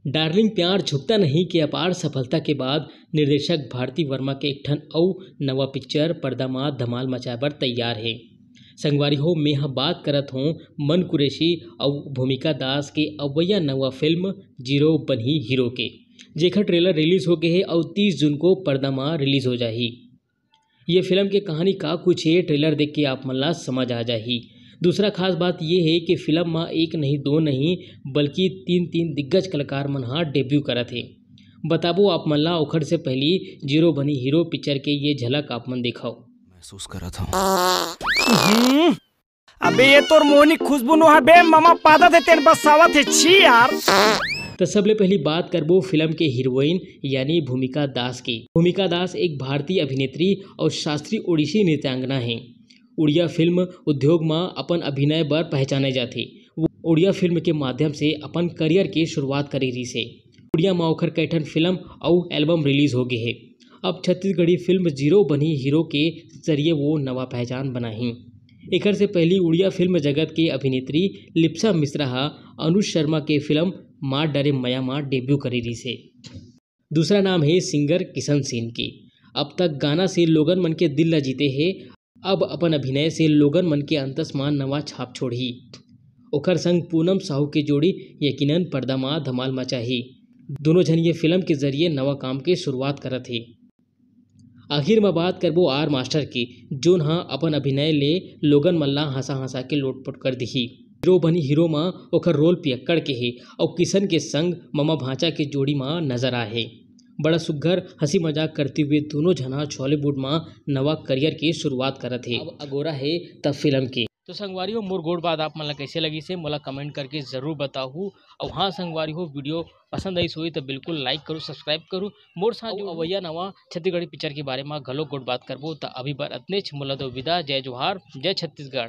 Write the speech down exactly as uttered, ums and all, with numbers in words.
Darling प्यार झुकता नहीं के अपार सफलता के बाद निर्देशक भारती वर्मा के एक ठन अउ नवा पिक्चर पर्दा मा धमाल मचाए बर तैयार हे। संगवारी हो, मैं ह बात करत हों मन कुरैशी अउ भूमिका दास के अवैया नवा फिल्म जीरो बनही हीरो के, जेखर ट्रेलर रिलीज हो गे हे अउ तीस जून को पर्दा मा रिलीज हो जाही। ये फिल्म के कहानी का कुछ हे, ट्रेलर देख के आप मन ला समझ आ जाही। दूसरा खास बात ये हे कि फिल्म मा एक नहीं, दो नहीं, बल्कि तीन-तीन दिग्गज कलाकार मन हा डेब्यू करत हे। बताबो आप मन ला, ओखर से पहली जीरो बनी हीरो पिक्चर के ये झलक आप मन देखव। महसूस कर रहा था। अबे ये तोर मोहनी खुशबू नो हे बे, ममा पादा दे तेन बसावत हे, छी यार। तो सबले पहली बात करबो फिल्म के हीरोइन यानी भूमिका दास की। भूमिका दास एक भारतीय अभिनेत्री और शास्त्रीय ओडिशी नृत्यांगना हे। उड़िया फिल्म उद्योग मा अपन अभिनय बर पहचाने जाथे। वो उड़िया फिल्म के माध्यम से अपन करियर के शुरुआत करे रिहिस हे। उड़िया मा ओखर कई ठन फिल्म अउ एल्बम रिलीज हो गे हे। अब छत्तीसगढ़ी फिल्म जीरो बनी हीरो के जरिए वो नवा पहचान बनाही। एकर से पहली उड़िया फिल्म जगत के अभिनेत्री लिप्सा मिश्रा हा अनुज शर्मा के फिल्म मार डारे मया मा डेब्यू करे रिहिस हे। दूसरा नाम हे सिंगर किशन सेन के। अब तक गाना से लोगन मन के दिल ला जीते हे, अब अपन अभिनय से लोगन मन के अंतस मा नवा छाप छोड़ही। ओकर संग पूनम साहू के जोड़ी यकीनन पर्दा मा धमाल मचाही। दोनों झन ये फिल्म के जरिए नवा काम के शुरुआत करत हे। आखिर म बात करबो आर मास्टर की, जोन ह अपन अभिनय ले लोगन मन ला हंसा-हंसा के लोटपोट कर दिही। हीरो बनी हीरो म ओखर रोल पियक्कड़ के हे अउ किशन के संग ममा भांचा के जोड़ी म नजर आए हे। बड़ा सुग्घर हंसी मजाक करते हुए दोनों झना छॉलीवुड म नवा करियर के शुरुआत करत हे। अब अगोरा हे त फिल्म के। तो संगवारी हो, मोर गोठ बात आप मन ला कैसे लगिस हे, मोला कमेंट करके जरूर बताहू। अउ हाँ संगवारी हो, वीडियो पसंद आइस होही त बिल्कुल लाइक करू, सब्सक्राइब करू। मोर साथ अउ जो अवैया नवा छत्तीसगढ़ी पिक्चर के बारे म घलो गोठ बात करबो। त अभी बर अतनेच, मोला दो विदा। जय जोहार, जय छत्तीसगढ़।